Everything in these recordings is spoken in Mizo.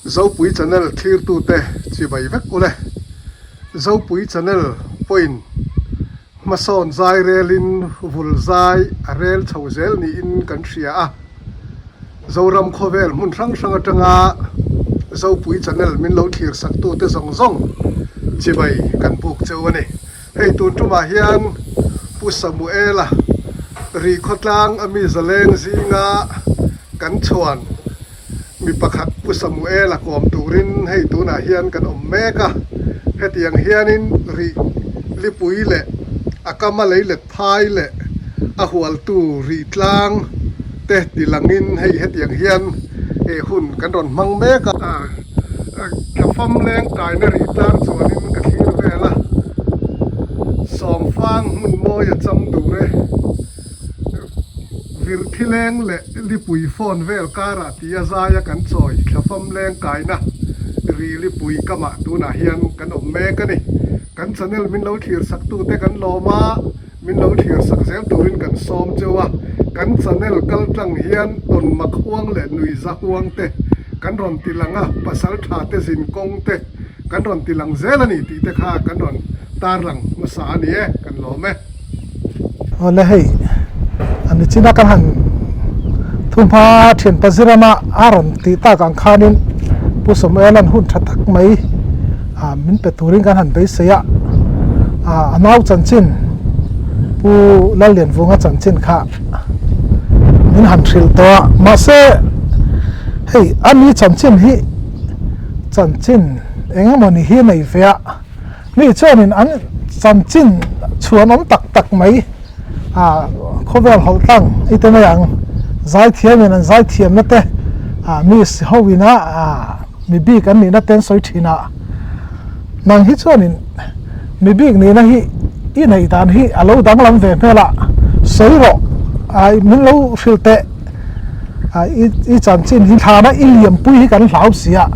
Zopui channel thlirtute chibai vek ule. Zopui channel pawhin hmasawn zai relin vul zai a rel chho zel niin kan hria a. Zoram khawvel hmun hrang hrang atanga Zopui channel min lo thlir saktute zawng zawng chibai kan buk cheu a ni. Hei tun tumah hian Pu Samuela ri khawtlang a mi zaleng zinga kan chhuan mi pakhat Pu Samuela kawm turin hei tunah hian kan awm mek a. Hetiang hianin ri lipui leh a kama lei let phai leh a hualtu ri tlang te ti langin hei hetiang hian hun kan rawn hmang mek a. Thlafam leng kaina rih tlang chuanin ka thlir vel a, Sawmfang hmun mawi a cham dur e. Virthi leng leh lipui phone vel karah tia zaia kan chawi thlafam leng kaina ri lipui kamah tunah hian kan awm mek a ni. Kan channel min lo thlir sak tute kan lawm a. Min lo thlir sak zel turin kan sawm cheu a, kan channel kal tlang hian tawnmak huang leh nuihza huang te kan rawn ti lang a, pasal tha te zin kawng te kan rawn ti lang zel a ni tih te kha kan rawn tarlang hmasa a ni e, kan lawm e. Awle hei, a ni china kan han thu hma thian Pazirama a rawn tih tak ang khanin Pu Samuela'n hun tha tak mai min pe turin kan han beisei a, a nau chanchin Pu Lallianvunga chanchin kha min han hrilh tawh a, mahse hei a ni chanchin hi chanchin eng emaw ni hi a nei ve a, mi chuanin an chanchin chhuan awm tak tak mai khawvel hawlh tlang i te mai ang, zaithiamin an zaithiamna te mi ho ina Mi bik an nihna te an sawi thin a, nang hi chuanin mi bik nihna hi i neih dan hi a lo danglam ve hmel a, sawi rawh, ai min lo hrilh teh, ai i chanchin hi thlana i liampui hi kan hlau si a,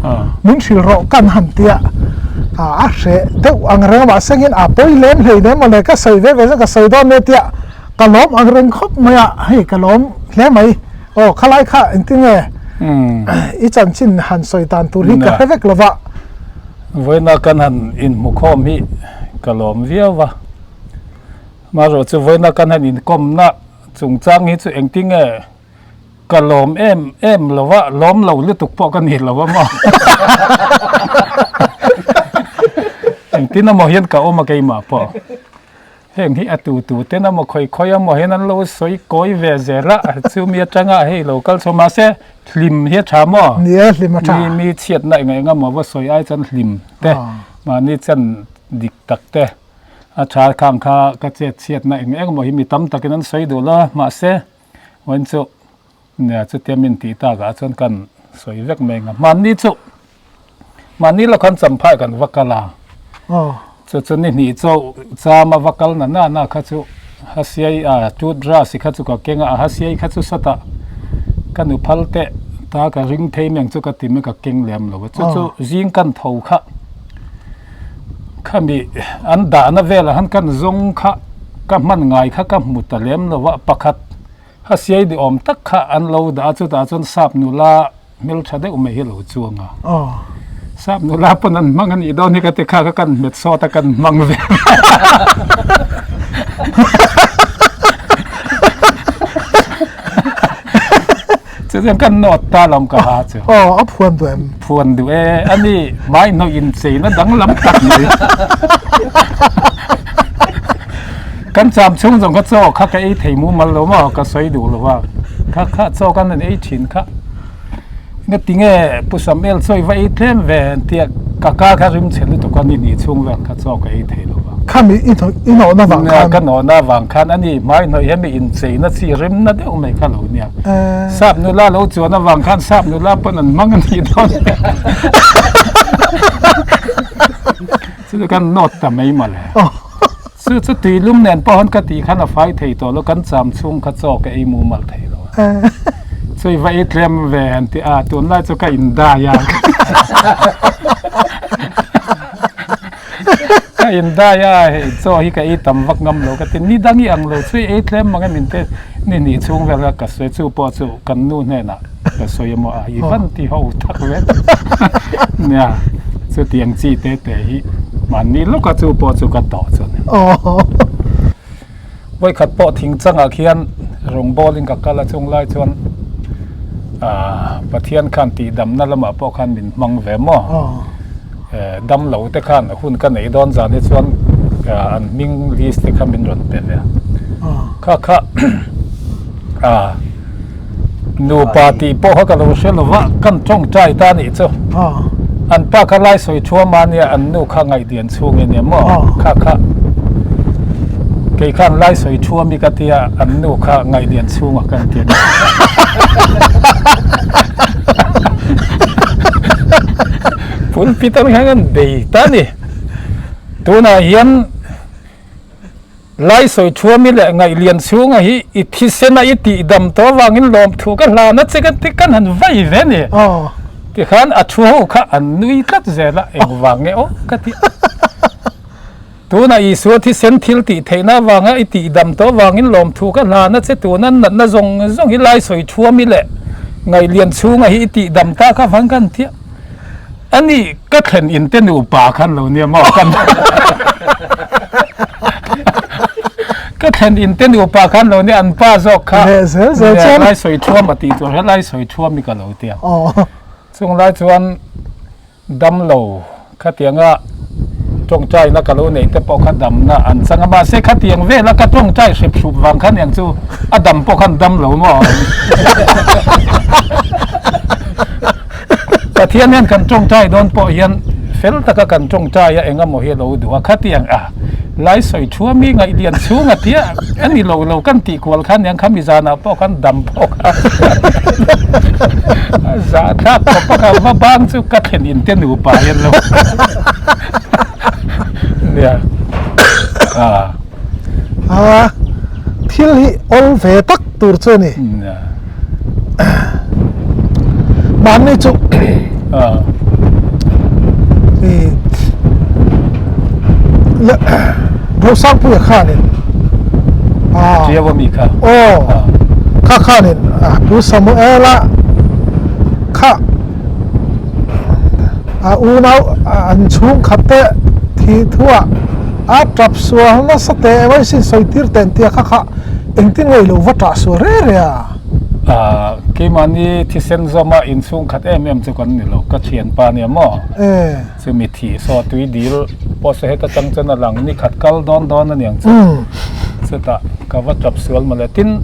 min hrilh rawh kan han ti a, a hreh deuh ang reng a mahse ngin a pawi lem hlei nem mawle ka sawi ve ve chuan ka sawi dawn nia tia ka lawm ang reng khawp mai a, hei ka lawm hle mai. Aw khalai kha engtin nge i chanchin han sawi dan tur hi ka hre vek lo va. Vawiina kan han inhmukhawm hi ka lawm viau va. Amaherawh chu vawiina kan han inkawmna chungchang hi chu engtin nge ka lawm em em lo va, lawm lo lutuk pawh ka ni lo a maw. Engtin emaw hian ka awm a keimah pawh. Heng hi a tu tu ten emaw khawi khawi emaw hian an lo sawi kawi ve zel a, chumi atanga hei lo kal chho mahse hlim hi a tha maw? Ni e, hlim a tha. Mi mi chhiatna eng eng emaw va sawi ai chuan hlim te, mahni chan dik tak te a tha khang kha ka chet chhiatna eng eng emaw hi mi tam takin an sawi duh lo a, mahse vawiin chu nia chutia min tih takah chuan kan sawi vek mai ang a, mahni chu Mahni lo khan champhai kan va kal a, chu chu ni hnih chaw chama va kal na na na kha chu hasiai a toothbrush kha chu ka keng a, a hasiai kha chu sawtah ka nu phal teh ta ka ring thei mai ang chu ka ti mai ka keng lem lo a, chu chu zing kan tho kha khami an dahna velah khan kan zawng kha ka hman ngai kha ka hmu ta lem lo a, pakhat hasiai ni awm tak kha an lo dah a chutah chuan sap nula. Hmeltha deuh mai hi lo chuang a. Sap nula pawn an hmang a nih dawn hi ka ti kha ka kan hmet sawt a kan hmang ve. Chu chuan kan nawt ta lawm ka ha chu. Aw a phuan duh em? Phuan duh e a ni mai hnawih in chei na danglam tak mai. Kan cham chhung zawng kha chaw kha ka ei thei mumal lo maw ka sawi duh lo va kha kha chaw kan han ei thin kha nga tinge Pu Samuel chaw i va ei tlem ve an tia ka ka kha rim chhe lutuk a ni ni chhung vel kha chaw ka ei thei lo va. Khami i i nawhna vang khan. Ka nawhna vang khan a ni hmai hnawih hian mi incheina chi rimna deuh mai kha lo nia. Sap nula lo chuan avang khan sap nula pawn an hmang a nih dawn. Chu chu kan nawt ta mai mawle. Chu chu tui lum nen pawh han ka tih khan a fai thei tawh lo, kan cham chhung kha chaw ka ei mumal thei lo a. Chu i va ei tlem ve han ti a, tunlai chu ka in dai a. Ka in dai a, hei chaw hi ka ei tam vak ngam lo ka ti, ni dang i ang lo chu i ei tlem mang em in te ni hnih chhung vel kha ka sawi, chu pawh chu kan nu hnenah. ka sawi emaw a i van ti ho tak ve nia chutiang chi te te hi mahni lawka chu pawh chu ka tawh chu a ni. Vawikhat pawh thing changah khian rawngbâwl in ka kal a chung lai chuan aah Pathian khan tihdamna lamah pawh khan min hmang ve maw? Dam lo te khan hun ka neih dawn zan hi chuan an hming list te kha min rawn pe ve a. Kha kha aah Nupa tih pawh kha ka lo hre lo va, kan tawngtai ta nih chu. An pa kha lai sawi thuam a nia, an nu kha ngaihdian chhung i nia maw? Kha kha kei khan lai sawi thuam i ka tia, an nu kha ngaihdian chhunga kan ti a ni. Pulpit ang hian kan bei ta a ni. Tunah hian. Lai sawi thuami leh ngaihlian chhunga hi i thisena i tihdam tawh avangin lawmthu ka hlan a che kan ti kan han vai ve ni. Tikhan a thu ho kha an nui tlat zel a, engvang nge aw ka ti a. Tunah Isua thisen thil tih theihna avanga i tihdam tawh avangin lawmthu ka hlan a che tuna natna zawng zawng hi lai sawi thuami leh ngaihlian chhunga hi i tihdam ta kha vang kan ti a. A nih ka thlen in te nupa khan lo nia maw kan ka thlen in te nupa khan lo nia an pa zawk kha Leh zel zel chuan. Lai sawi thuam a tih tur he lai sawi thuam hi ka lo tia. Chung lai chuan damlo khatianga tawngtaina ka lo neih te pawh kha damna an chang a mahse khatiang vela ka tawngtai hrep hrup vang khan eng chu a dam pawh khan dam lo maw. Pathian hian kan tawngtai dawn pawh hian fel taka kan tawngtai a eng emaw hi a lo duh a, khatiang a lai sawi thu ami ngaihlian chhung a tia a ni lo lo kan tih kual khan eng khami zanah pawh khan dam pawh kha a zah thlak khawp a kha va bang chu ka thlen in te nupa hian lo nia a. A thil hi awl ve tak tur chu a ni. Mahni chu Rosangpuia khanin aw kha khanin Pu Samuela kha a unau an chhungkhat te thih thuah a tap sual nasa teh mai sin sawi tir teh an tia kha kha engtin nge i lo va tah sual reh reh a? Ahh keimahni thisen zawma inchhungkhat em em chu kan ni lo ka thianpa nia maw? Chumi thih saw tui dil pawh saw heta tang chuan a lang ni khat kal dawn dawn a niang chu. Chutah ka va tap sual mawle. Tin,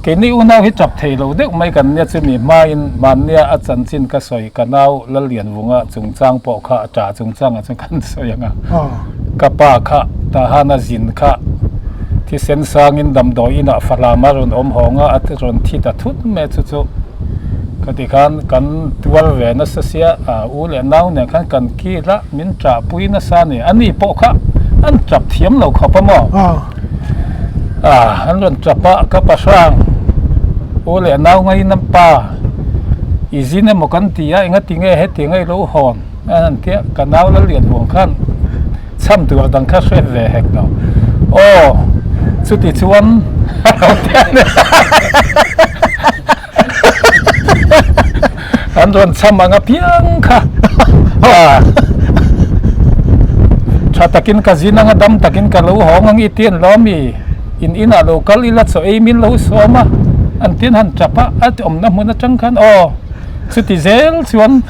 keini unau hi tap thei lo deuh mai kan nia chumi hmain hmannia a chanchin ka sawi ka nau Lallianvunga chungchang pawh kha a tah chungchangah chuan kan sawi ang a. Ka pa kha Tahan a zin kha thisen sangin damdawi inah Falam a rawn awm hawng a, a rawn thi ta thut mai chu chu. Khati khan kan tuar ve nasa sia, a u leh nau nen khan kan kil a, min ṭahpui nasa a ni. Ani pawh kha an ṭap thiam lo khawp a maw? A, an rawn ṭap a, ka pa hrang, u leh nau ngaiin a pa, i zin emaw kan ti a, engati nge heti ngei lo hawn? A han ti a, ka nau la lian huang khan chham tur dang kha hre ve hek lo. Aw, chuti chuan a lo ti a ni. An rawn chham ang apiang kha tha takin ka zin anga dam takin ka lo hawng ang i ti an lo ami in inah lo kal ila chaw ei min lo sawm a an tin han tap a a awmna hmun atang khan aw chuti zel chuan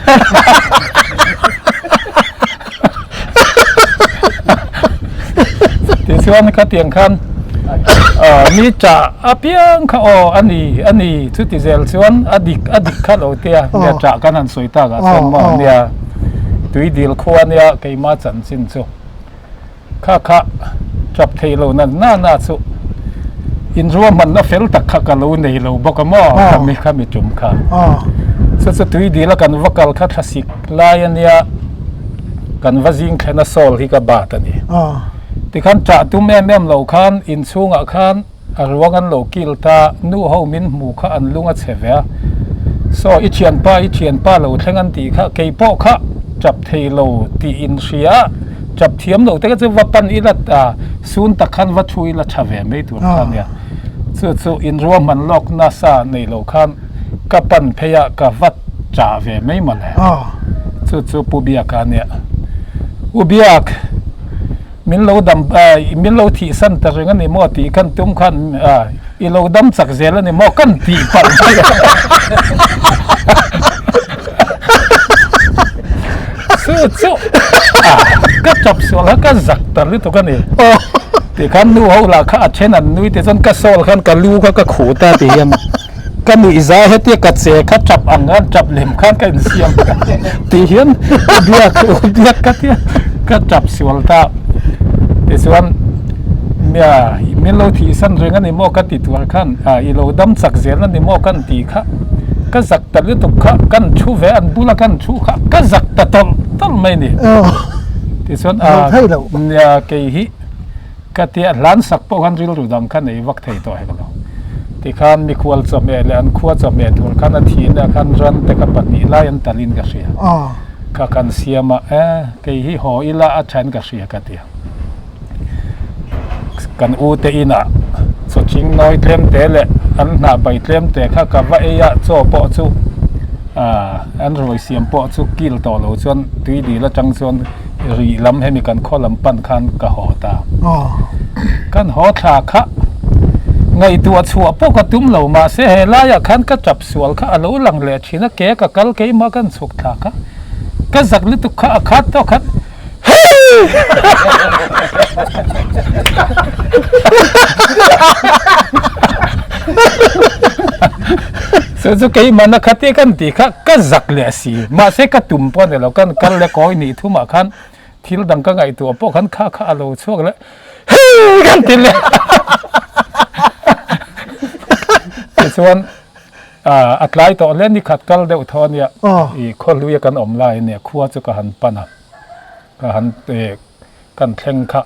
Tichuan khatiang khan mi chah apiang kha aw a ni a ni chuti zel chuan a dik a dik kha lo tia nia chah kan han sawi tak ah chuan maw nia tui dil khua nia keima chanchin chu kha kha tap thei lo na na na chu inruahmanna fel tak kha ka lo nei lo bawk a maw khami khami tum kha chu chu tui dil a kan va kal kha thlasik lai a nia kan va zing thlen a sawl hi ka bat a ni tikhan tah tum em em lo khan inchhungah khan A ruang an lo kil ta, nu ho min hmu kha an lung a chhe ve a. Saw, i thianpa, i thianpa lo thleng an tih kha, kei pawh kha tap thei lo tih in hria a, tap thiam lo te kha chu va pan ila ta, sun tak khan va thu ila tha ve mai tur kha nia. Chu chu in ruahman lawk nasa nei lo khan. Ka pan phei a, ka va chah ve mai mawle. Chu chu Pu Biaka a nia. U Biak, min lo dam, min lo thihsan ta reng a ni maw tih khan tum khan i lo dam chak zel a ni maw kan tih palh mai a. Chu chu ka tap sual kha ka zak ta lutuk a ni. Tikhan nu ho lah kha a then an nui te chuan ka sawl khan ka lu kha ka khuh ta ti hian ka nuih zai hetia ka che kha tap ang khan tap lem khan ka insiam ti hian u biak u biak ka tia ka tap sual ta tichuan nia min lo thihsan reng a ni maw ka ti tur khan ah i lo dam chak zel a ni maw kan tih kha ka zak ta lutuk kha kan thu ve an bula kan thu kha ka zak ta tawlh tawlh mai a ni tichuan ah nia kei hi. Ka tia hlan sak pawh khan rilru dang kha nei vak thei tawh hek lo. Tikhan mikhual chawhmeh leh an khua chawhmeh tur khan a thihna khan ran te kha pahnih lai an talin ka hria. Ka kan siam a, e, kei hi haw ila a thain ka hria ka ti a. Kan u te inah chawching nawi tlem te leh an hnah bai tlem te kha ka va ei a, chaw pawh chu an ruai siam pawh chu kil tawh lo chuan tui dil atang chuan Rih lam hemi kan khaw lam pan khan ka haw ta. Kan haw thla kha ngaihtuah chhuah pawh ka tum lo mahse he laiah khan ka tap sual kha a lo lang leh thin a, ke ka kal keimah kan chhuk thla kha ka zak lutuk kha a khat tawk khan Hei! Chu chu keimah na khat te kan tih kha ka zak leh si mahse ka tum pawh a ni lo kan kal leh kawi nih thumah khan thil dang ka ngaihtuah pawh khan kha kha a lo chhuak leh hei kan ti leh tichuan a tlai tawh hle ni khat kal deuh thaw a nia ih khawhluia kan awm lai a nia khua chu ka han pan a ka han kan thleng kha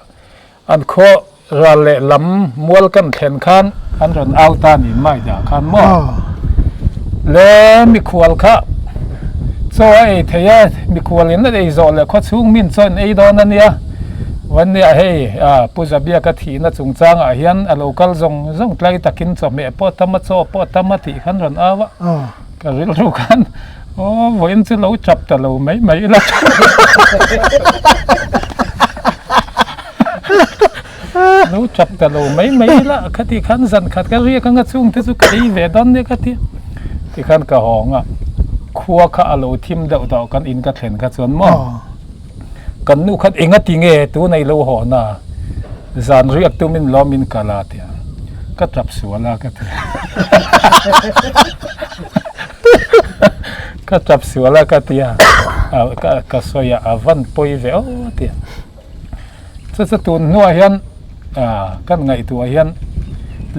An khaw ral leh lam mual kan thlen khan an rawn au ta ni mai dah khan maw? Le mikhual kha chaw a ei thei a, mikhual in a ei zawh leh khaw chhung min chaw in ei dawn a nia. Vania hei Pu Zabiaka thihna chungchangah hian a lo kal zawng zawng tlai takin chawhmeh pawh a tam a, chaw pawh a tam a tih khan rawn au a. Ka rilru khan aw vawiin chu lo chap ta lo mai mai ila. Lo chap ta lo mai mai ila khati khan zan khat ka riak anga chung te chu ka ei ve dawn nia ka ti. Tikhan ka hawng a, khua kha a lo thim deuh tawh kan in ka thlen kha chuan maw. Kan nu khan enga ti nge tuna i lo haw na zan riak tumin lawmin kal a tia ka tap sual a ka ti ka tap sual a ka tia ka sawi a a van pawi ve aw a tia chu chu tun hnuah hian kan ngaihtuah hian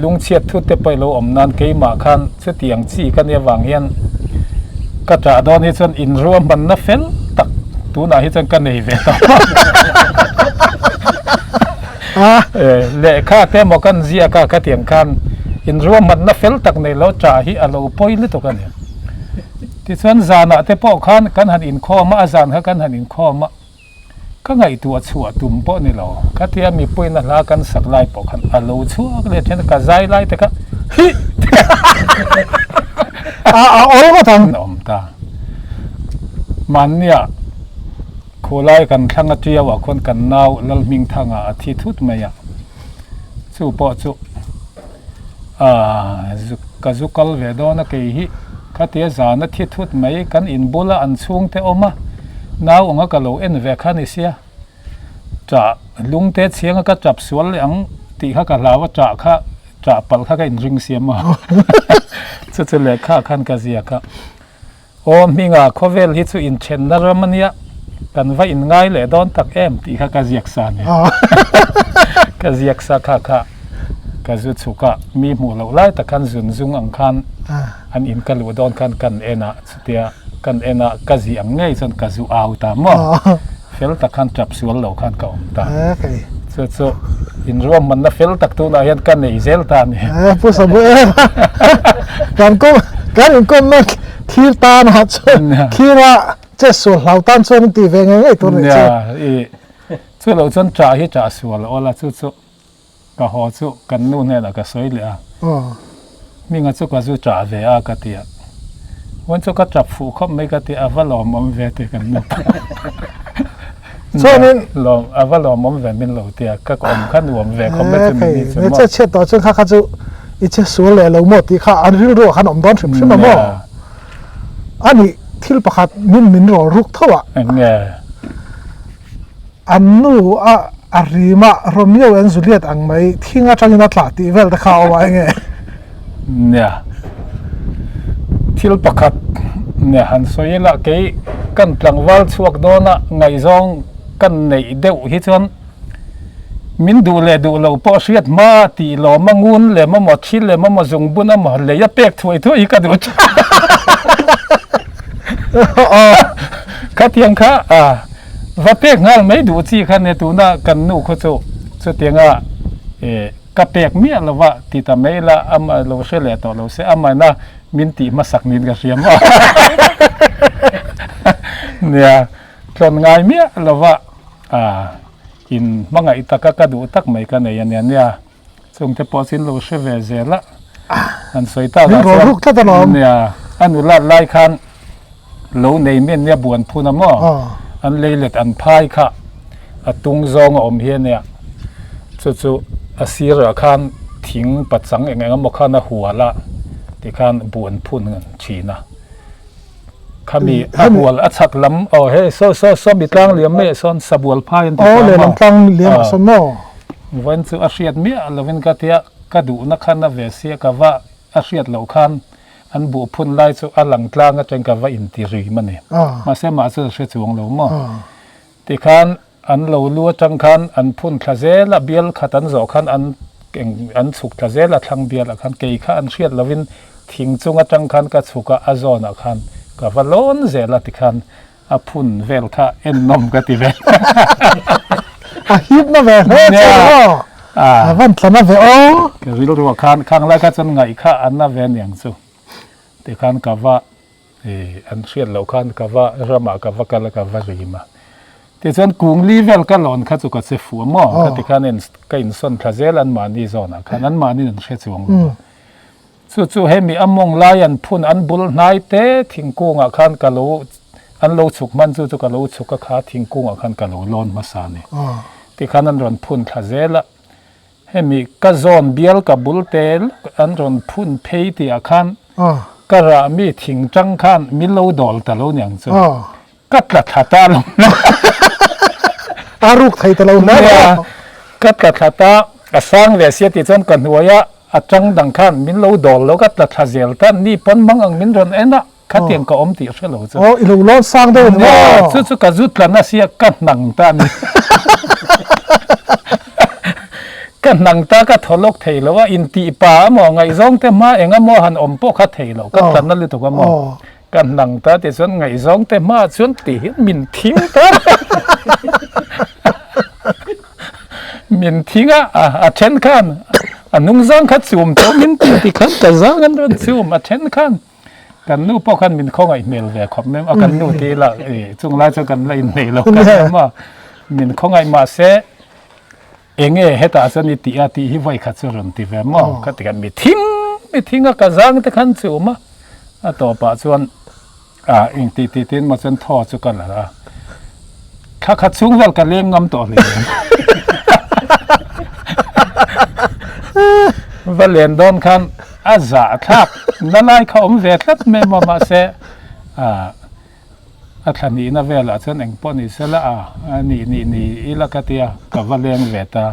lungchhiat thut te pawh i lo awm nan keimah khan chutiang chi ka nia vang hian ka ṭah dawn hi chuan inruahmanna fel tak tunah hi chuan ka nei ve tawh lehkha te emaw kan ziak a khatiang khan inruahmanna fel tak nei lo ṭah hi a lo pawi lutuk a ni. Tichuan zanah te pawh khan kan han inkhawm a, a zan kha kan han inkhawm a. Ka ngaihtuah chhuah tum pawh ni lo. Khatia mipuiin a hla kan sak lai pawh khan a lo chhuak leh thin a, ka zai lai te kha hi A a awl ngawt ang. A awm ta. Mahnia khulai kan thlang a tiauah khuan kan nau Lalhmingthanga a thi thut mai a. Chu pawh chu Aaa ka zu kal ve dawn a kei hi khatia zana thi thut mai kan in bula an chhungte awm a nau anga ka lo en ve kha ni sia ṭah lungte chhianga ka ṭap sual leh ang tih kha ka hlau a ṭah kha ṭah palh kha ka inring siam a chu chu lehkha khan ka ziak a. Aw hminga khawvel hi chu inthenna ram a nia, kan va inngai leh dawn tak em tih kha ka ziak sa nia. Ka ziak sa kha kha ka zu chhuk a, mi hmuh loh lai tak khan zun zung ang khan an in ka luh dawn khan kan en a, chutia kan en a ka zih ang ngei chuan ka zu au ta maw? Fel tak khan tap sual lo khan ka awm ta. Chu chu inruahmanna fel tak tunah hian ka nei zel ta a ni. Pu Samuel kan kawm kan inkawmna thlir tanah chuan thlira che sual hlau tan chuan in tih ve ngei ngei tur a nih chu. Nia, chu loh chuan ṭah hi ṭah sual awl a, chu chu ka haw chu kan nu hnenah ka sawi leh a. Hminga chu ka zu ṭah ve a ka ti a. Vawiin chu ka tap fuh khawp mai ka ti a va lawmawm ve tih kan nu Chuanin lawm a va lawmawm ve min lo tia ka awm kha nuam ve khawp mai chu min ni chu maw. Che chhiat tawh chuan kha kha chu i che sual leh lo maw tih kha an rilru ah khan awm dawn hrim hrim a maw. Ani thil pakhat min min rawl ruk tho ah. Eng nge? An nu a a rim a Romeo and Juliet ang mai thing atangin a tla tih vel te kha a awm a enge? Nia, thil pakhat nia han sawi ila kei kan tlangval chhuak dawn a ngaihzawng kan neih deuh hi chuan min duh leh duh lo pawh hriat hma tih lawm a ngun lem emaw thi lem emaw zungbun emaw lei a pek thuai thuai hi ka duh thin. Khatiang kha a. Va pek nghal mai duh chi kha nia tuna kan nu khaw chu chutianga eh ka pek miah lo va ti ta mai ila ama lo hre leh tawh lo se amana min tih hmasak niin ka hria maw nia tlawn ngai miah lo va ah in hmangaih taka ka duh tak mai ka nei ania nia. Chungte pawh chu in lo hre ve zel a, han sawi tak ah chuan nia a nulat lai khan lo nei mi ania buan phun a maw an lei let an phai kha a tung zawng a awm hi ania chu chu a sir ah khan thing pachang eng eng emaw khan a hual a tikhan buan phun an thin a khami a hual a chhak lam aw hei saw saw saw mi tlang liam mai ah sawn sabual phai an ti ta maw. Vawiin chu a hriat miah lovin ka tia, ka duhna khan a ve sia ka va a hriat loh khan an buh phun lai chu a lang tlang atang ka va inti rim a ni. Mahse mah chu a hre chuang lo maw? Tikhan an lo lu atang khan an phun thla zel a, bial khat an zawh khan an eng an chhuk thla zel a thlang bialah khan kei kha an hriat lovin thing chung atang khan ka chhuk a, a zawnah khan ka va lawn zel a tikhan A phun vel kha en nawm ka ti ve. A hip na ve hle che aw. A van tla na ve aw. Ka rilru ah khan khang lai kha chuan ngaih kha an na ve aniang chu. Tikhan ka va an hriat loh khan ka va ramah ka va kal a ka va rim a. Tichuan kung li vel ka lawn kha chu ka che fuh a maw. Ka tikhan ka insawn thla zel anmahni zawnah khan anmahni an hre chuang lo a. Chu chu hemi a mawng lai an phun an bul hnai te thingkungah khan ka lo an lo chhuk hman chu chu ka lo chhuk a kha thingkungah khan ka lo lawn hmasa a ni. Tikhan an rawn phun thla zel a, hemi ka zawn bial ka bul te an rawn phun phei tih ah khan ka rah mi thing tang khan min lo dawl ta lo niang chu ka tla thla ta lo. A ruk thei ta lo hle maw? Ka tla thla ta, a sang ve sia tih chuan ka hnuai a A tang dang khan min lo dawl lo ka tla thla zel ta ni pawn mang ang min rawn en a, khatiang ka awm tih hre lo chu. Aw i lo lawn sang deuh a ni maw? Chu chu ka zu tla nasi a ka hnang ta a ni. Ka hnang ta ka thaw lawk thei lo a, intih pa a maw ngaihzawng te hma eng emaw han awm pawh kha thei lo, ka tla na lutuk a maw. Ka hnang ta tih chuan ngaihzawng te hma chuan ti hian min thing ta min thing a a then khan a hnung zang kha chum tawh min ti ti khan ka zang an rawn chum a then khan kan nu pawh khan min khawngaih hmel ve khawp mai a kan nu ti ila chung lai chuan kan la inneih lo kan awm a min khawngaih mahse Enge hetah chuan i tih a tih hi vawi khat chu rawn ti ve maw? Ka ti khan mi thing mi thing a ka zang te khan chu awm a, a tawpah chuan ah eng tih tih tiin maw chuan thaw chu ka la a, thla khat chhung vel ka leng ngam tawh hle. Va len dawn khan a zah thlak na lai kha awm ve tlat mai maw mahse ah A thla nihna velah chuan eng pawh ni sela a, a nih nih ni ila ka tia, ka va leng ve ta.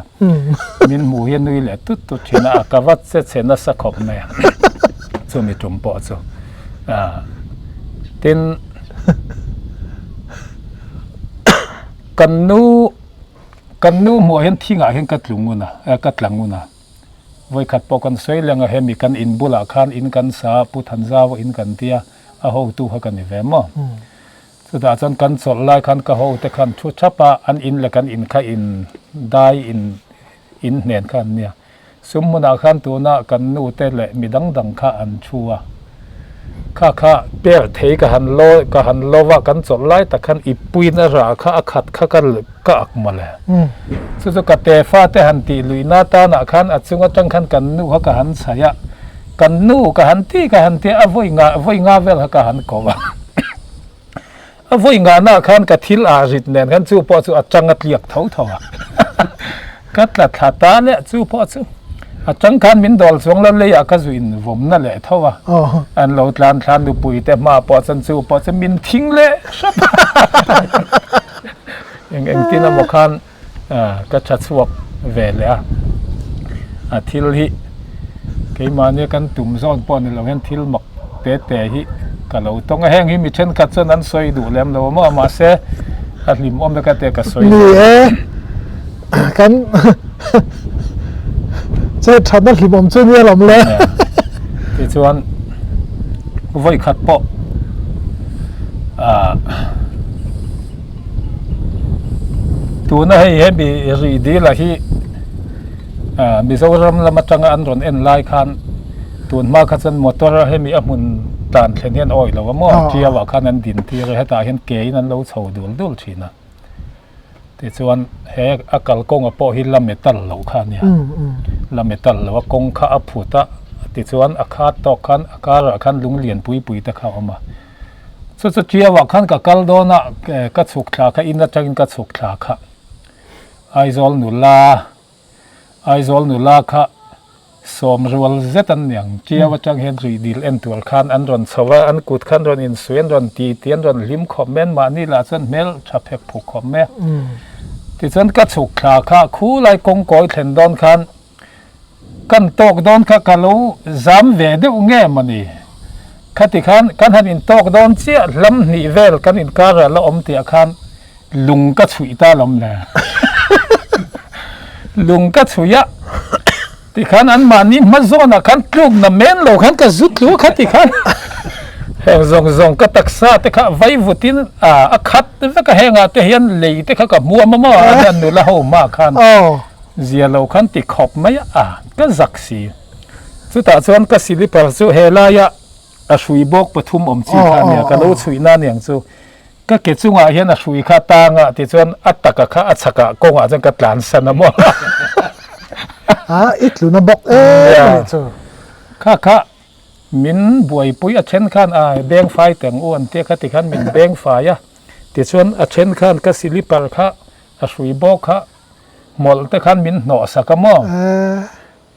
Min hmuh hi a nui leh tut tut thin a, ka va che chhe nasa khawp mai a, chumi tum pawh chu. Tin, kan nu, kan nu hmuh ah hian thingah hian ka tlu ngun a, ka tla ngun a. Vawikhat pawh kan sawi leng a, hemi kan in bulah khan in kan sa a, Pu Thanzau in kan tia. A hotu kha ka ni ve maw? Chutah chuan kan chawlh lai khan ka hote khan thu thap a, an in leh kan in kha in dai in in hnen kha an nia. Sum hmunah khan tuna kan nu te leh mi dang dang kha an thu a. Kha kha per thei ka han lo ka han lo va, kan chawlh lai tak khan i puin a rah kha a khat kha ka ka ak mawle. Chu chu ka te fa te han tih luihna tanah khan a chung atang khan kan nu kha ka han chhaih a. Kan nu ka han ti ka han ti a, a vawi nga vawi nga vel kha ka han ko a. A vawi ngahnaah khan ka thil ah rit nen khan chu pawh chu a tang a tliak tho tho a. Ka tla thla ta leh chu pawh chu a tang khan min dawl chuang lo leiah ka zu in vawmna leh tho a. An lo tlan thla nupui te hma pawh chuan chu pawh chu min thing leh hrep a. Eng engtin emaw khan Ka tha chhuak ve leh a, a thil hi keimahnia kan tum zawn pawh ni lo hian thil mak te te hi ka lo tawng a, heng hi mi thenkhat chuan an sawi duh lem lo a maw mahse a hlimawm e ka tia ka sawi Ni e, kan chet thatna hlimawm chu nia lawm le. Tichuan vawikhat pawh ah. Tuna hei hemi rih dil ah hi ah Mizoram lam atanga an rawn en lai khan tun hma kha chuan motor a hemi a hmun tan thlen hian awih lo a maw Tiau ah khan an din tir a hetah hian ke in an lo chho dul dul thin a tichuan he a kalkawnga pawh hi la metal lo kha a nia la metal lo a kawng kha a phut a tichuan a khat tawk khan a karah khan lung lian pui pui te kha a awm a. Chu chu Tiauah khan ka kal dawn a, ka chhuk thla kha in atangin ka chhuk thla kha. Aizawl nula, Aizawl nula kha sawm rual zet an niang. Tiau atang hian rih dil en tur khan an rawn chho a, an kut khan rawn insuih, an rawn ti ti, an rawn hlim khawp mai, an mahni lah chuan hmel tha phek phuk khawp mai a. Tichuan ka chhuk thla kha khulai kawngkawi thlen dawn khan Kan tawk dawn kha ka lo zam ve deuh nge mawni? Khati khan kan han intawk dawn chiah hlam hnih vel kan inkar ah la awm tih ah khan lung ka chhuih ta lawm le. Lung ka chhuih a tikhan an mahni hma zawn ah khan tluk na men lo khan ka zu tlu khati khan heng zawng zawng ka taksa te kha vai vut in a khat vek a heng ah te hian lei te kha ka hmuam a maw a nula ho hma khan. Zia lo khan ti khawp mai a, ka zak si. Chutah chuan ka silipar chu he laia a hrui bawk pathum awm chi kha a nia, ka lo chhuih na aniang chu. Ka ke chungah hian a hrui kha tang a, tichuan a taka kha a chhakah kawngah chuan ka tlan san a maw. A, i tluna bawk em a nih chu. Kha kha min buaipui a then khan a beng fai teng u an tia kha tikhan min beng fai a, tichuan a then khan ka silipar kha a hrui bawk kha Hmawlh te khan min hnawh sak a maw?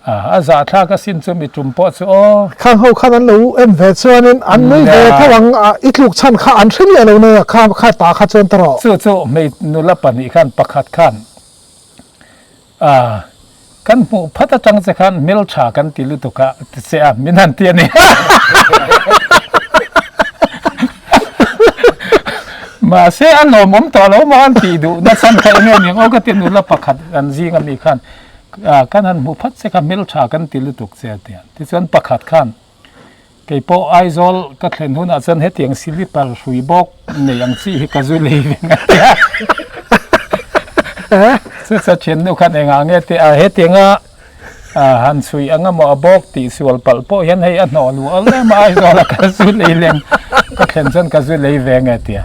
A zahthlak asin chu mi tum pawh chu aw. Khang ho khan an lo en ve chuanin an nui ve tho ang a, i tluk chhan kha an hre miah lo nei a, kha kha ta kha chuan ta rawh. Chu chu hmei nula pahnih khan pakhat khan a kan hmuh phat atang che khan hmeltha kan ti lutuk a ti che a, min han ti a ni. Mahse a lawmawm tawh lo maw an tih duh nachhan kha eng nge niang aw ka ti nula pakhat an zing ami khan ah kan han hmu phat che kha hmeltha kan ti lutuk che a ti a. Tichuan pakhat khan keipawh Aizawl ka thlen hunah chuan hetiang silipar hrui bawk nei ang chi hi ka zu lei ve ngai a. Chu chu thiannu khan engah nge tih a hetianga A han chhui ang emaw a bawk tih sual palh pawh hian hei a hnawh luh awl em a, Aizawl a ka zu lei leng ka thlen chuan ka zu lei ve nge tia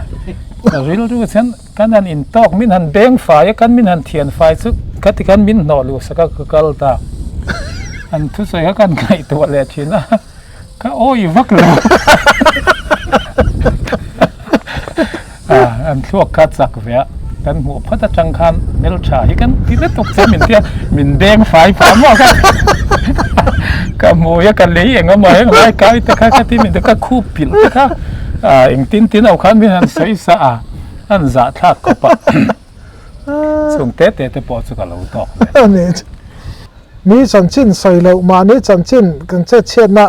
ka rilru chuan kan han intawk min han beng fai a kan min han thian fai chu khati khan min hnawh luh sak a ka kal ta an thusawi kha kan ngaihtuah leh thin a ka awi vak lo A, an thluak kha chak ve a, kan hmuh phawt atang khan hmeltha hi kan ti lutuk che min tia, min beng fai pah maw kha ka hmui a ka lei eng emaw heng lai kai te kha ka ti min ka khup pilh te kha a engtin tin ho khan min han sawi sa a, an zahthlak khawp a, chung te te te pawh chu ka lo tawk ve. Mi chanchin sawi loh mahni chanchin kan chetchhiatna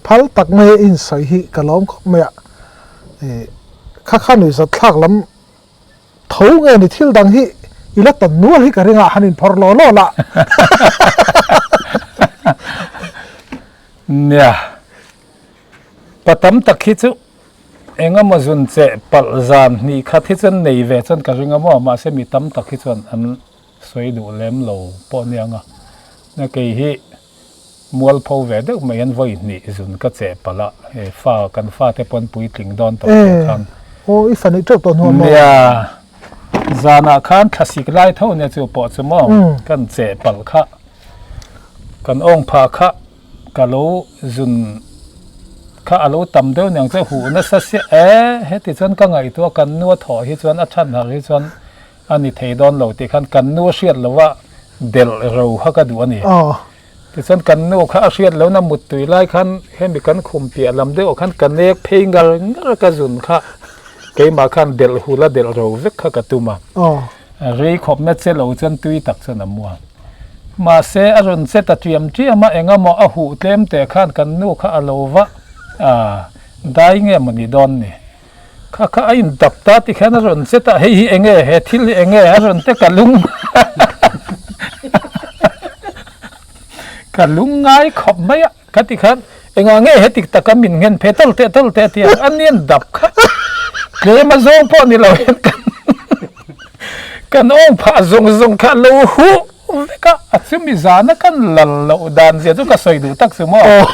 phal tak mai a insawi hi ka lawm khawp mai a. Kha kha nuihzat thlak lam tho nge ni thil dang hi i la tawn nual hi ka ring a, han inphawrh law law lah. Nia, pa tam tak hi chu eng emaw zun cheh palh zan hnih khat hi chuan nei ve chuan ka ring a maw, mahse mi tam tak hi chuan an sawi duh lem lo pawh nia ang a, na kei hi Mualpho ve deuh mai an vawi hnih zun ka cheh palh a, he fa kan fate pawn puitling dawn tawh tih khan. Aw i fa neih teuh tawh hnuah maw? Nia, zanah khan thlasik lai tho nia chu pawh chu maw kan cheh palh kha, kan awng phah kha. Ka lo zun kha a lo tam deuh niang chu huh nasa sia e heti chuan ka ngaihtuah kan nu a thawh hi chuan a than har hi chuan a ni thei dawn lo tih khan kan nu a hriat loh a delh ro kha ka duh a ni. Tichuan kan nu kha a hriat lohna muttui lai khan hemi kan khum piah lam deuh ah khan ka nek phei ngar ngar ka zun kha keimah khan delh hul a delh ro vek kha ka tum a. Rei khawpna che lo chuan tui tak chuan a mu a. Mahse, a rawn che ta tiam tiam a, engemaw a huh tlem teh khan kan nu kha a lo va a, dai nge maw ni dawn ni? Kha kha a indap ta ti khan a rawn che ta, hei hi enge, he thil hi enge a rawn te ka lung ka lung ngai khawp mai a, ka ti khan engah nge heti taka min nghen phe tawlh teh tawlh teh a ti a, a nian dap kha tlem a zawng pawh ni lo hian kan kan awng phah zawng zawng kha a lo huh vek a, a chumi zana kan lal loh dan zia chu ka sawi duh tak chu maw.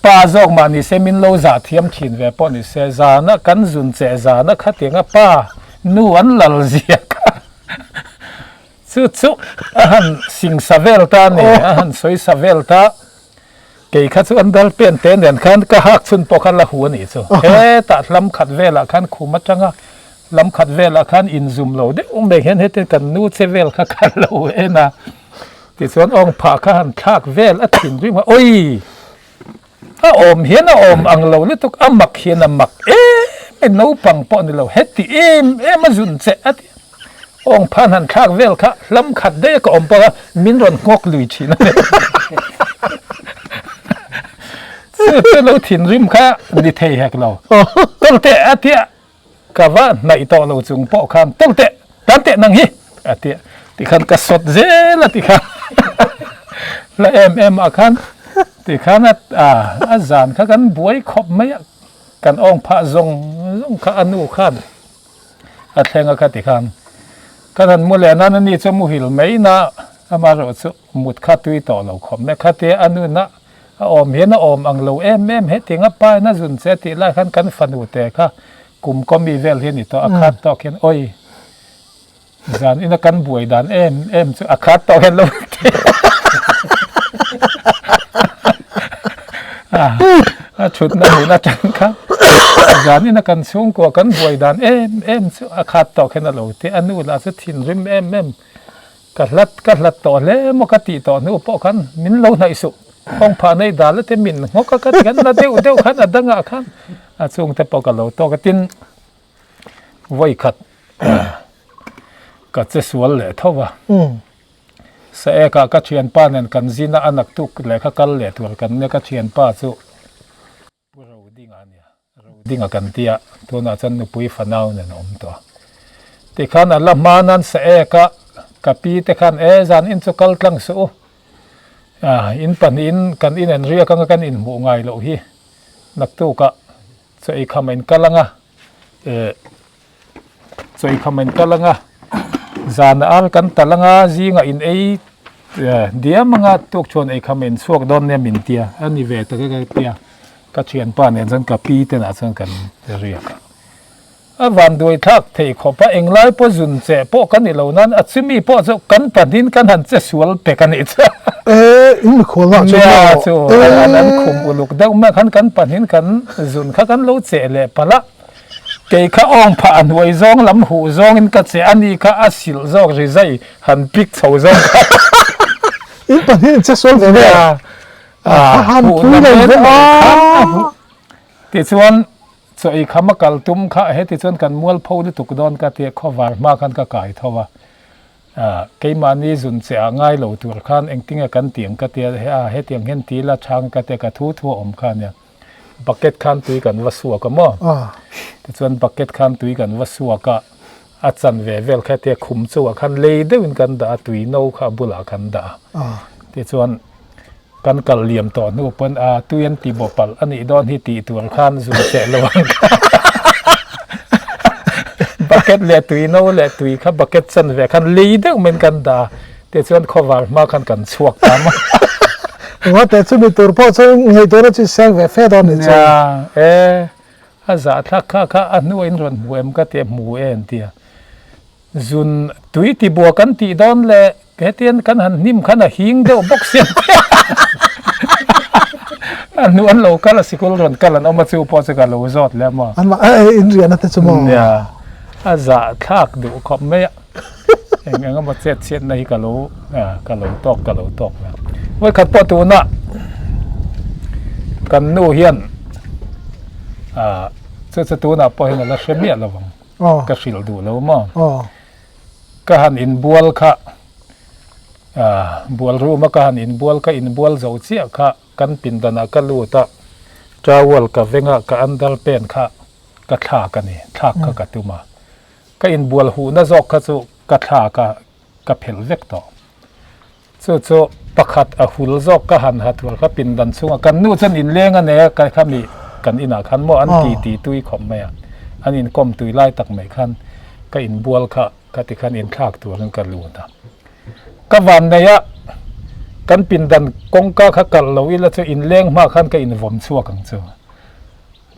Pa zawk mah ni se min lo zah thiam thin ve pawh ni se zana kan zun che zana khatianga pa nu an lal zia kha Chu chu a han singsa vel ta a ni, a han sawisa vel ta. Kei kha chu an dal pen te nen khan ka hak chhun pawh khan la hu a nih chu. Hetah hlam khat velah khan khum atanga hlam khat velah khan inzum lo deuh mai hian hetiang kan nu che vel kha ka lo en a. Tichuan awng phah kha han thlak vel a thinrim a, Awii! A awm hian a awm ang lo lutuk, a mak hian a mak em em, naupang pawh ni lo, heti em em a zun che a ti. Awng phan han thlak vel kha hlam khat daih a ka awm pawh a, min rawn nghawk lui thin a ni. Chu chu lo thinrim kha ni thei hek lo. Tawlh teh a ti a. Ka va hnaih tawh lo chung pawh khan tawlh teh, tan teh nang hi a ti a, tikhan ka sawt zel a tikhan hla em em ah khan tikhan a a zan kha kan buai khawp mai a, kan awng phah zawng zawng kha a nu khan a thleng a kha tikhan kan han mu leh nan ani chu muhil mai na amaherawh chu mut kha tui tawh lo khawp mai khatia a nu na A awm hian a awm ang lo em em hetiang a pa in a zun che tih lai khan kan fanu te kha kum kawmi vel hi a ni tawh a khat tawk hian awi zan ina kan buai dan em em chu a khat tawk hian lo ti a a thutna hmun atang kha zan ina kan chhungkua kan buai dan em em chu a khat tawk hian a lo ti a nu lah chu thinrim em em. Ka hlat ka hlat tawh hle maw ka tih tawh hnu pawh khan min lo hnaih suh. Kawng phah nei dal te min nghawk a ka ti khan na deuh deuh khan a dangah khan a chhungte pawh ka lo tawk a tin vawi khat ka che sual leh tho va. Saekah ka thianpa nen kan zin a a naktuk lehkha kal leh tur kan nia ka thianpa chu Pu Rodinga a nia. Rodinga kan ti a, tunah chuan nupui fanau nen a awm tawh a. Tikhan a la hma nan sa ek a, ka pi te khan e zan in chu kal tlang suh u. Ah, in pahnihin kan inen riak anga kan inhmuh ngai loh hi naktukah chaw ei kham a in kal anga eh Chaw eikham in kal anga, zan a al kan tal anga, zingah in ei diam anga tuk chuan eikham in chhuak dawn nia min tia, a ni ve tak e ka tia, ka thianpa nen chuan ka pi te nah chuan kan riak a. A van duai thlak thei khawp a, englai pawh zun che pawh ka ni lo nan a chumi pawh chu kan pahnihin kan han che sual pek a nih chu. E, in mikhual lah chu Nia chu an khum uluk deuh mai khan kan pahnihin kan zun kha kan lo che leh palh a. Kei kha awng phah a hnuai zawng lam huh zawngin ka che a ni kha a silh zawk ri zai han pik chho zawk kha. In pahnih in che sual ve ve a. A han pui lo ve a. Tichuan chaw ei kham a kal tum kha heti chuan kan mual pho lutuk dawn ka tia khawvar hma khan ka kai tho a. Keimahni zun che ah ngai lo tur khan engtinge kan tih ang ka tia hetiang hian ti ila chhang ka tia ka thu thu a awm kha ania. Bucket khan tui kan va suak a maw? Tichuan bucket khan tui kan va suak a, a chanve vel kha hetia khum chungah khan lei deuhin kan dah a, tui no kha a bulah kan dah a. Tichuan kan kal liam tawh hnu pawn a tui an ti baw palh a nih dawn hi tih tur khan zun cheh lo ang kha. Bucket leh tui no leh tui kha bucket chanve khan lei deuh maiin kan dah a. Tichuan khawvar hma khan kan chhuak ta mai. Engate chumi tur pawh chu ngei tura chu seng ve fe dawn nih chu. Nia, e, a zahthlak kha kha a hnuah in rawn hmu em ka ti a, hmu e an ti a. Zun tui tibua kan tih dawn leh hetian kan han hnim khan a hing deuh bawk si an ti a. A hnu an lo kal a sikul rawn kal an awm a chu pawh chu ka lo zawt leh maw. An mah eh in riahna te chu maw. Nia a zah thlak duh khawp mai a. Eng eng emaw chet chhiatna hi ka lo ka lo tawk ka lo tawk ve. Vawikhat pawh tuna kan nu hian ah chu chu tunah pawh hian a la hre miah lo ang. Ka hrilh duh lo maw. Ka han inbual kha ah bual room a ka han inbual ka inbual zo chiah kha kan pindanah ka lut a towel ka veng a ka underpant kha ka thlak a ni thlak kha ka tum a ka inbual huhna zawk kha chu ka thlak a ka phelh vek tawh. Chu chu pakhat a hul zawk ka han ha tur kha pindan chhungah kan nu chuan inleng a nei a ka khami kan inah khan maw an ti ti tui khawp mai a an inkawm tui lai tak mai khan ka inbual kha ka ti khan inthlak turin ka lut a ka van nei a kan pindan kawngka kha kalh lo ila chu inleng hma khan ka invawm chhuak ang chu.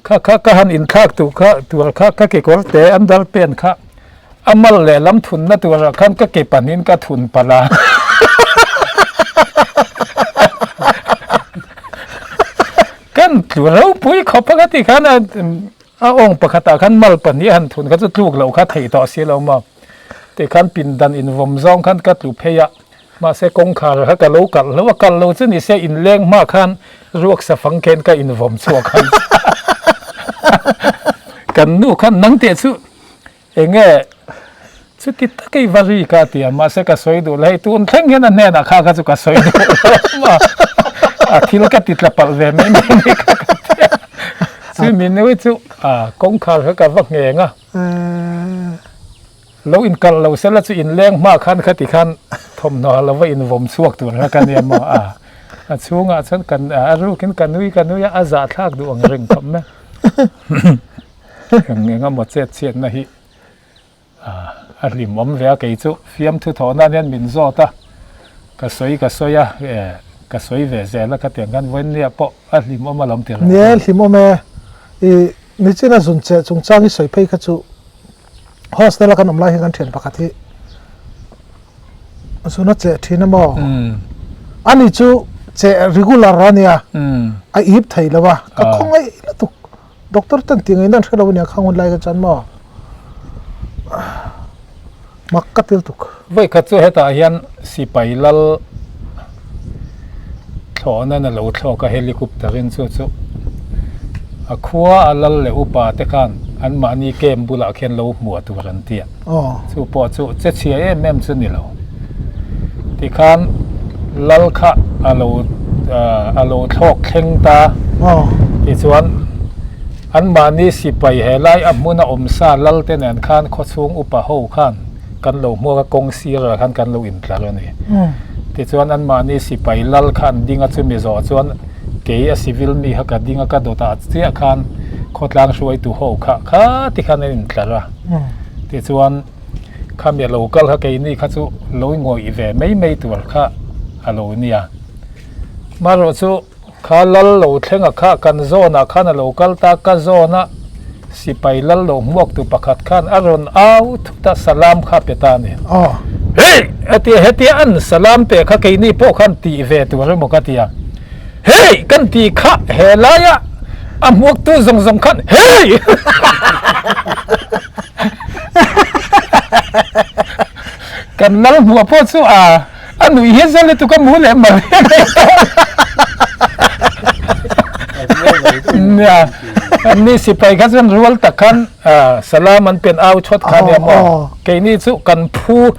Kha kha ka han inthlak tur kha tur kha ka kekawr te underpant kha a mal leh lam thunna turah khan ka ke pahnihin ka thun palh a. Kan tlu ropui khawp a ka ti khan a a awng pakhatah khan mal pahnih a han thun kha chu tluk loh kha theih tawh si lo maw. Tikhan pindan invawm zawng khan ka tlu phei a. Mahse kawngkhar kha ka lo kalh lo a, kalh lo chu ni se inleng hma khan ruak safang khen ka invawm chhuak ang. Kan nu khan nang teh chu eng nge chuti taka i va ri ka ti a, mahse ka sawi duh lo hei tun thleng hian a hnenah kha kha chu ka sawi duh lo a, a thil ka ti tla palh ve mai mai ni kha ka ti a. Chumi nui chu kawngkhar kha ka va ngheng a. Lo inkalh lo sela chu inleng hma khan khati khan thawmhnaw lo va invawm chhuak tur kha ka nia maw a a chhungah chuan kan a rukin ka nui ka nui a a zahthlak duh ang reng khawp mai eng eng emaw chet chhiatna hi a hlimawm ve a kei chu fiamthu thawh nan hian min zawt a ka sawi ka sawi a ka sawi ve zel a khatiang khan vawinia pawh a hlimawm alawm ti reng. Nia hlimawm e i nichina zun cheh chungchang i sawi phei kha chu. Hostel a kan awm lai hian kan thian pakhat hi zun a cheh thin a maw ani chu cheh regular a nia a ip thei lo a ka khawngaih lutuk doctor ten tih ngaihna an hre lo ania khang hun lai kha chuan maw mak ka ti lutuk. Vawikhat chu hetah hian sipai lal thlawhna na lo thlawk a helicopter in chu chu a khua a lal leh upa te khan an mahni camp bulah khian lo hmuah tur an ti a chu pawh chu che chhia em em chu ni lo tikhan lal kha a lo a lo thlawk thleng ta tichuan an mahni sipai helai a hmuna awm sa lal te nen khan khawchhung upa ho khan Kan lo hmuak a, kawng sirah khan kan lo intlar a ni. Tichuan anmahni sipai lal kha an ding a, chumi zawh chuan kei a civil mi kha ka ding a, ka dawtah chiah khan khawtlang hruaitu ho kha kha ti khan an intlar a. Tichuan khami a lo kal kha keini kha chu lo ngawih ve mai mai tur kha a lo nia. Marawh chu. Kha lal lo thleng a kha kan zawnah khan a lo kal ta, ka zawna sipai lal lo hmuaktu pakhat khan a rawn au thut a, salam kha pe ta a ni. Hei! A ti a, hetia an salam peh kha keini pawh khan tih ve tur emaw ka ti a. Hei! Kan tih kha he laia a hmuaktu zawng zawng khan Hei! Kan lal hmuah pawh chu a. A nuih hian zal lutuk a mu leh mar hian a Nia, anni sipai kha chuan rual tak khan salam an pen au chawt kha nia maw. Keini chu kan phu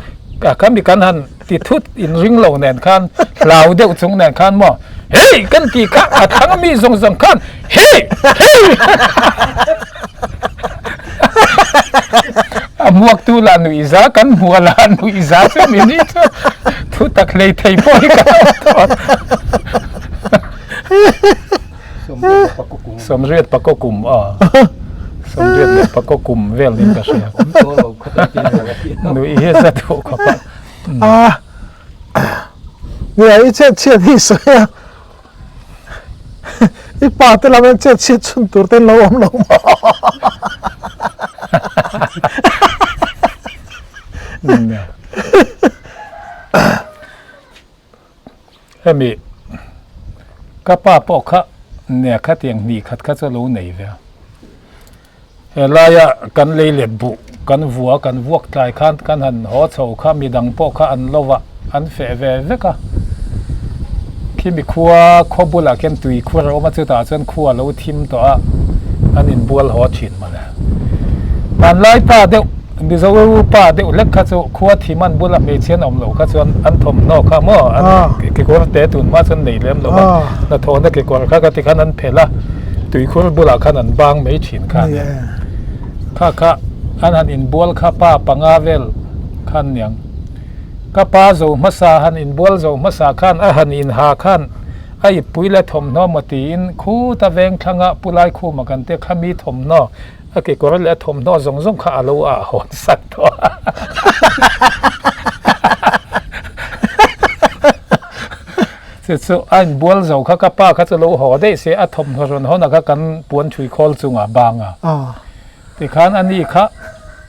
khami kan han ti thut in ring lo nen khan hlau deuh chung nen khan maw hei kan ti kha a thlang mi zawng zawng khan hei hei A hmuaktu lah nuih za kan hmuh lah nuih za chu mi ni chu thu tak hlei thei pawh hi ka lo tawh. Sawmriat pakaw kum a sawmriat leh pakaw kum vel niin ka hria. Nuih hi a za duh khawp a. A nia i chet chhiat hi sawi a. I pa te lam hian chet chhiat chhun tur te an lo awm lo maw? Hemi ka pa pawh kha. nia khatiang hnih khat kha chu a lo nei ve a. Helaia kan lei let buh kan vua kan vuak tlai khan kan han haw chho kha midang pawh kha an lo va an feh ve vek a. Khimi khua khaw bulah khian tui khur a awm a chutah chuan khua a lo thim tawh a an inbual haw thin mawle. Hmanlai pa deuh Mizo pa deuh hlek kha chu khua thim an bula hmeichhia an awm loh kha chuan an thawmhnaw kha maw an kekawr te tun hma chuan nei lem lo a hnathawhna kekawr kha ka ti khan an phelh a tuikhur bulah khan an bang mai thin kha a nia. Kha kha an han inbual kha pa panga vel khan niang ka pa zo hmasa han inbual zo hmasa khan a han inha khan a ippui leh thawmhnaw maw tiin khuta veng thlanga pu Laikhuma kan te kha mi thawmhnaw A kekawr leh a thawmhnaw zawng zawng kha a lo ah hawn sak tawh a. Chu chu a inbual zo kha ka pa kha chu lo haw daih se a thawmhnaw rawn hawn a kha kan puan thui khawl chungah bang a. Tikhan a ni kha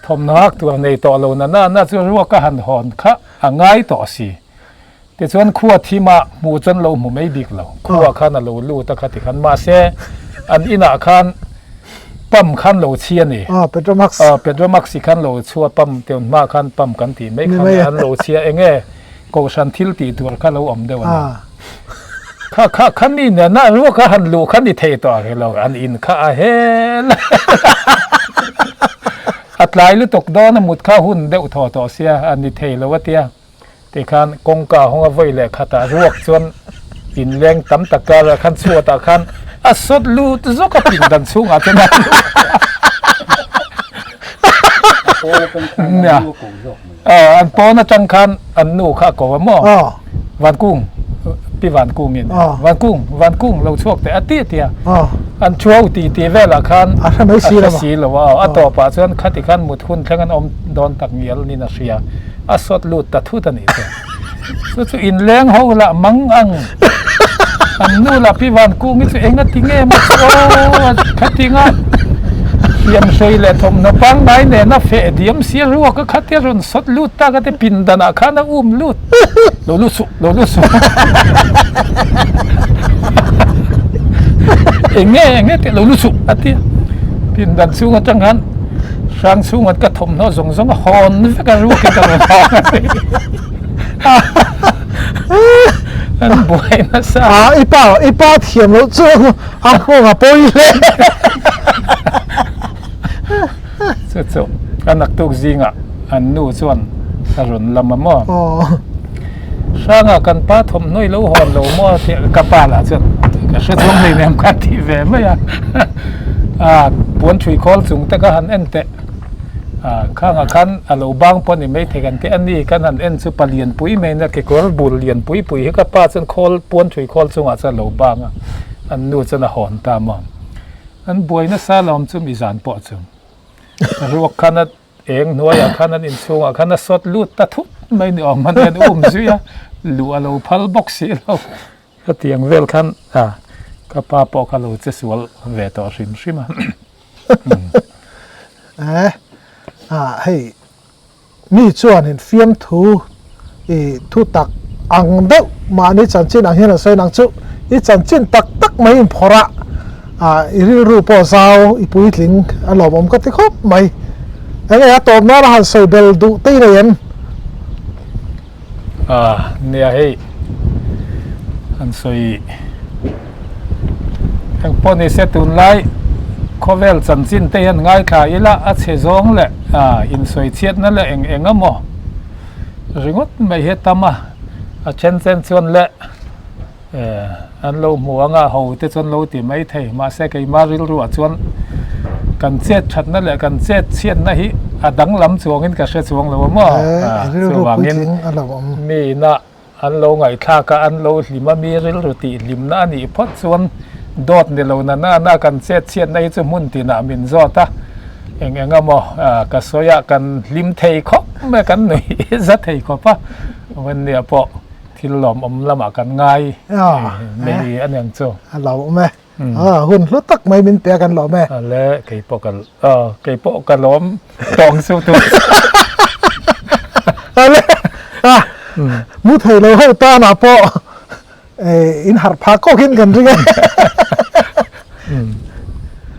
thawmhnaw hak tur nei tawh lo na na na chu ruak a han hawn kha a ngai tawh si. Tichuan khua thim ah hmuh chuan lo hmu mai bik lo. Khua khan a lo lut a kha ti khan. Mahse an inah khan pump khan lo chhi a ni. Aw Petromax. Aw Petromax i khan lo chhua pump tun hma khan pump kan tih mai khan an lo chhi a. Enge kohhran thil tih tur kha lo awm deuh a ni. Kha kha kha mi nena ruak a han luh kha ni thei tawh a lo an in kha a hel a tlai lutuk dawn a mut kha hun deuh thaw tawh sia a ni thei lo a tia. Tikhan kawngka hawnga vawi leh khatah ruak chuan inleng tam tak karah khan chhuatah khan a sawt lut zawk a pindan chhungah chuan a nia an pawn atang khan an nu kha a ko a maw Vankung pi Vankungin Vankung Vankung lo chhuak teh a ti a ti a an thuau ti ti velah khan a hre si lo a a tawpah chuan khati khan mut hun thleng an awm dawn tak ngial niin a hria. A sawt lut ta thut a nih chu. Chu chu inleng ho lah mang ang. An nu lah Pi Vankungi chu eng a ti nge maw chu aw khatinga hliam hrei leh thawmhnaw pangngai nena feh diam si a ruak a khatia rawn sawt lut tak a te pindanah khan a um lut. Lo lut suh, lo lut suh. Eng nge eng nge tih lo lut suh a ti a. Pindan chhung atang khan Hrang chhunga ka thawmhnaw zawng zawng a hawn vek a rukin ka rawn hawng a ni. An buai nasa. A i pa i pa thiam loh chu a nghawng a pawi hle. Chu chu a naktuk zingah an nu chuan a rawn lam a maw. Hranga kan pa thawmhnaw i lo hawn lo maw tih ka pa lah chuan ka hre chuang hlei nem kha a ti ve mai a. A puan thui khawl chung te kha han en teh. A khangah khan a lo bang pawh a ni maithei kan tih a ni kan han en chu pa lian pui mai nia kekawr bul lian pui pui hi ka pa chuan khawl puan thui khawl chungah chuan a lo bang a an nu chuan a hawn ta maw. An buai nasa lawm chu mi zan pawh chu ruak khan a Eng hnuaiah khan an inchhungah khan a sawt lut ta thut mai ni awm a nen um zui a, luh a lo phal bawk si lo. Hetiang vel khan a ka pa pawh kha lo che sual ve tawh hrim hrim a. Eh a hei mi chuanin fiamthu i thu tak ang deuh mahni chanchin ang hian an sawi nang chu i chanchin tak tak mai inphawrh a ah i rilru pawh zau i puitling a lawmawm ka ti khawp mai eng nge a tawp nan a han sawi bel duh te i nei em? Ah nia hei han sawi eng pawh ni se tunlai khawvel chanchin te hian ngaithla ila a chhe zawng leh ah insawi chhiatna leh eng eng emaw Ringawt mai hi a tam a, a then chen chuan le eh an lo hmu ang a, ho te chuan lo ti mai thei. Mahse keimah rilruah chuan kan chet thatna leh kan chet chhiatna hi a danglam chuangin ka hre chuang lo a maw? Chuvangin mi ina an lo ngaihthlak a, an lo hlim a, mi rilru tih hlimna a nih phawt chuan dawt ni lo na nana kan chet chhiatna hi chu hmun tinah min zawt a. Eng eng emaw ka sawi a, kan hlim thei khawp mai a, kan nui za thei khawp a, Wendy-a pawh thil lawmawm lamah kan ngai mai a niang chu. A lawmawm e, hun hlu tak mai min pe a kan lawm e. Le kei pawh ka kei pawh ka lawm tawng chu tu. Le mu thei lo ho tanah pawh in harh phah kawkin kan ring e.